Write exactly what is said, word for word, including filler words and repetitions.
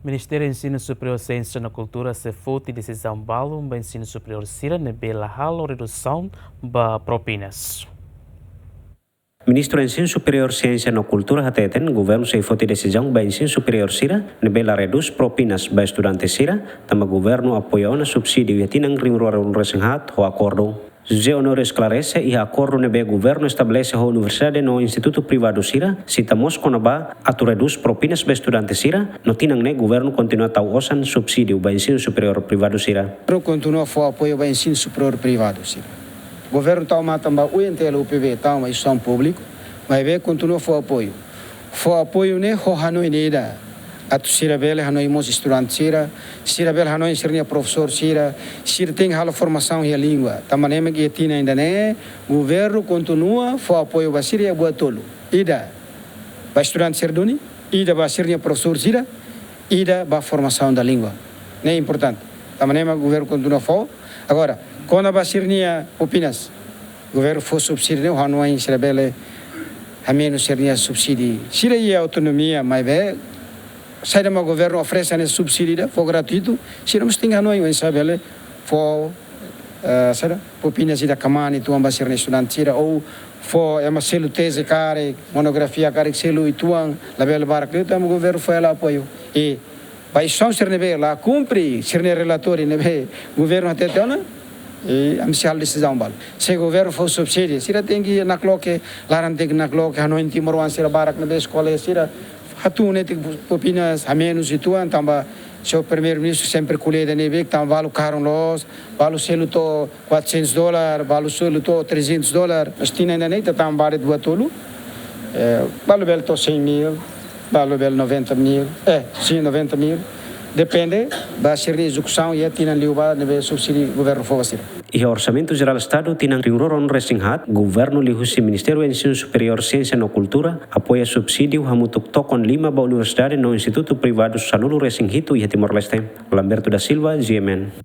Ministériu Ensinu Superiór, Siénsia no Kultura sei foti desizaun balun ba ensinu superiór sira ne'ebé la halo redusaun ba propinas. Ministru Ensinu Superiór, Siénsia no Kultura hateten, governu sei foti desizaun ba ensinu superiór sira ne'ebé la redús propinas ba estudante sira, tanba governu apoia ona subsídiu iha tinan rihun rua ruanulu-resin-haat ho akordu. José Honório esklarese, iha akordu ne'ebé governu estabelese ho universidade no institutu privadu sira, sita mós kona-ba atu redús propinas ba estudante sira, no tinan ne'e governu kontinua tau osan subsídiu ba ensinu superiór privadu sira. Governu kontinua fó apoiu ba ensinu superiór privadu sira. Governu tau matan ba U N T L, U P B, tau ba instituisaun públiku, maibé kontinua fó apoiu. Fó apoiu ne'e ho hanoin ida, atu sira bele hanoin mós estudante sira, sira bele hanoin sira-nia profesór sira, sira tenke halo formasaun iha língua. Tanba ne'e mak iha tinan ida-ne'e, governu kontinua fó apoiu ba sira iha buat tolu. Ida, ba estudante sira duni, ida ba sira-nia profesór sira, ida ba formasaun da língua. Ne'e importante. Tanba ne'e mak governu kontinua fó. Agora, kona-ba sira-nia propinas, governu fó subsídiu ne'e, hanoin sira bele hamenus sira-nia subsídiu. Sira iha autonomia, maibé saida mak governu oferese ne'e subsídiu ida, fó gratuitu, sira mós tenke hanoin oinsá bele fó, eh, saida, propinas ida kmaan uitoan ba sira-nia estudante sira, ou fó ema selu teze karik, monografia karik selu uitoan, labele barak liu, tanba governu fó hela apoiu. I ba instituisaun sira ne'ebé la kumpre sira-nia relatóriu ne'ebé governu hatete ona, i ami sei halo desizaun balu. Se governu fó subsídiu, sira tenke nakloke, laran tenke nakloke, hanoin timoroan sira barak ne'ebé eskola sira hatún netik propinas hamenus uitoan, tanba señór Primeiru-Ministru sempre ko'alia ida ne'ebé, tanba balu karun loos, balu selu to'o quatrocentos dólar, balu selu to'o trezentos dólar. Mas tinan ida-ne'e ita tama ba de'it buat tolu, eh, balu bele to'o cem mil, balu bele noventa mil, eh, sim, noventa mil. Depende ba sira-nia ezekusaun iha tinan liubá ne'ebé subsídiu governu fó ba sira. Iha Orsamentu Jerál Estadu tinan rihun rua ruanulu-resin-haat, governu liuhusi Ministériu Ensinu Superiór, Siénsia no Kultura apoia subsídiu hamutuk tokon lima ba universidade no institutu privadu sanulu-resin-hitu iha Timor-Leste. Lamberto da Silva, G M N.